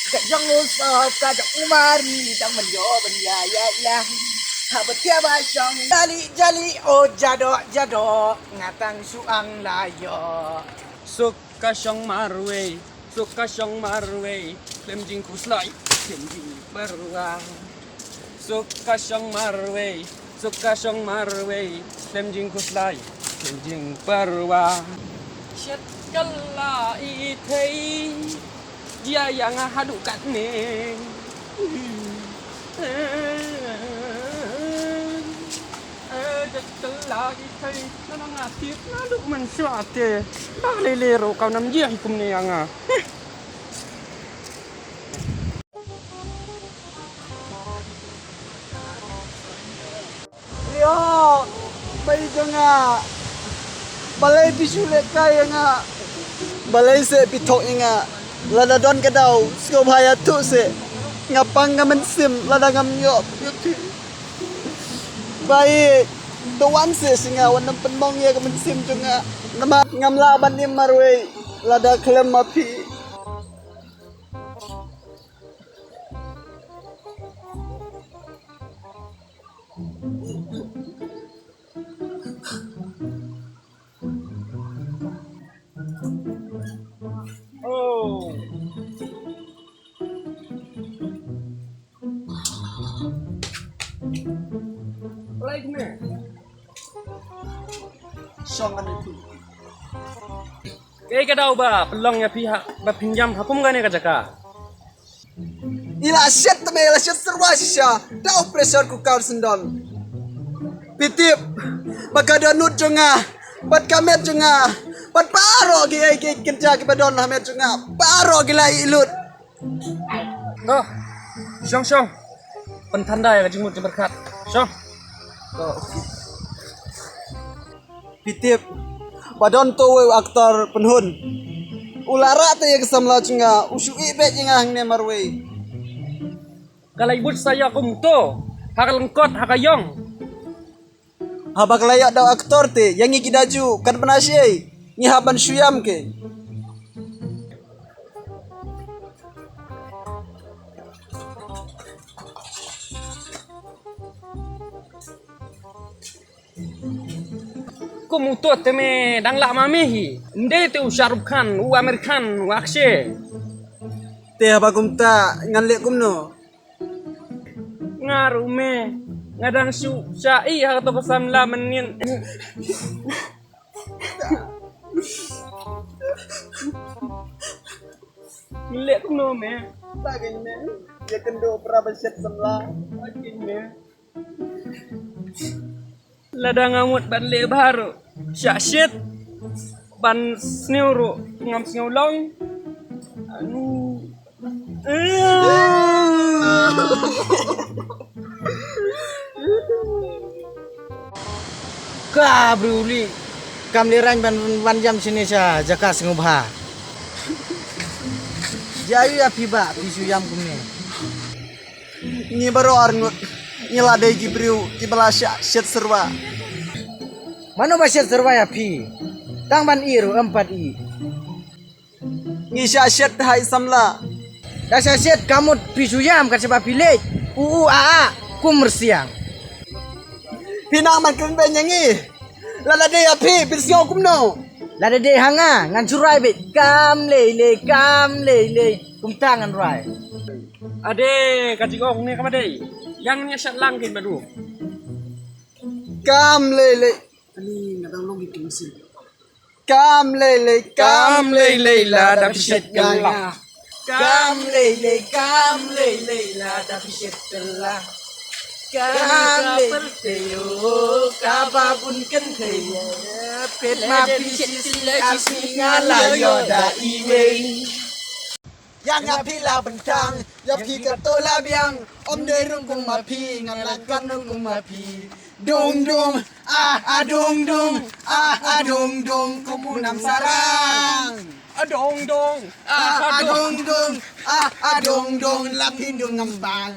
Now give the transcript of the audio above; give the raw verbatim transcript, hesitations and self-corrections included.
Ka jong u sop, ka jong u mari, tang ban ïoh ban ïa ïa ïa. Haba tiap ba shong, jali jali, oh jadok jadok, nga tang shu ang la ïoh. Suk ka shong marwei, suk ka shong marwei, khlem jingkhuslai, khlem jingpyrwa. Suk ka shong marwei, suk ka shong marwei, khlem jingkhuslai, khlem jingpyrwa. Shet kylla i thei, jia ïa nga haduh katne. Shet kylla i thei, na nga tip naduh mynshuwa te. Ba lei lei ruh kam nam jia hi kumne ïa nga. Ïa, bai jong nga. Balei phi shu lehkai ïa nga? Balei se phi thok ïa nga? Lada don ka daw, sngewbha ïathuh se. Nga pang ka mynsiem, lada ngam ïoh ïa phi. Bai, to wan se sha nga, wan nym pynmong ïa ka mynsiem jong nga. Namar ngam lah ban im marwei, lada khlem ma phi. Oh. Like me. Shong ane tu. Kaei ka daw ba pynlong ïa phi ha, ba phin ïam ha kum kane ka jaka? I la shet te me, i la shet syrwa shisha. Da u pressure cooker syndon. Phi tip ba ka dohnud jong nga, bad ka met jong nga, bad baroh kiei kiei ki kynja kiba don ha met jong nga, baroh ki la ih lut. To, shong shong. Pynthanda ïa ka jingmut jingpyrkhat. Shong. To, okay. Phi tip ba don to uwei u actor pynhun. U la rah te ïa ka samla jong nga, u shu ih beit ïa nga hangne marwei. Ka la ïa bud sa ïa kumto ha ka lyngkot ha ka ïong. Haba ka la ïoh da u actor te, ïa ngi ki daju, kan bna shei, ngi hap ban shu ïam ke. Kum uto te me dang lah ma me hi. Ym dei te u Shah Rukh Khan, u Aamir Khan, u Akshay. Te haba kumta ngan leh kumno? Nga ruh me, nga dang shu shah ih ha kato ka samla mynnin. Leh kumno me? Leh kumno me? Ïa kynduh para ban shet samla. Leh kumno me? Lada nga mut ban leh bha ruh, shah shet ban sniew ruh ngam sniew long. Anu. Ka briew lieh, kam leh rang ban, ban ïam shane sha jaka sngewbha. Ïa ïa phi ba phi shu ïam kumne. Ngi baroh arngut ngi la dei ki briew kiba la shah shet syrwa. Mano ba shet syrwa ïa phi? Tang ban ïeh ruh em pat ïeh. Ngi shah shet ha i samla. Da shah shet ka mut phi shu ïam kat shaba phi leit u u a a kum rsiang. Phi nang man kren beiñ ïa ngi. Lada dei ïa phi phin sngew kumno? Lada dei ha nga ngan shu rwai beit kam lei lei kam lei lei. Kumta ngan rwai. Ade ka jingong ne kaba dei. Ïa ngin ïa shat lang kin bad u. Kam lei lei. Ani nga dang long ki kin sin. Kam lei lei kam lei lei lada phi shet kylla. Kam lei lei kam lei lei lada phi shet kylla. Kam lei lei o kaba bun kynthei. Phet ma phi shet kylla shisha nga la ïoh da iwei. Ïa nga phi la bynta, ïa phi kato la biang. Ym dei rung kum ma phi, ngan la kan rung kum ma phi. Dung dung, ah ah dung dung, ah ah dung dung, kum u nam sarang. Ah dung dung, ah ah dung dung, ah ah dung dung, la phi dung ngam bang.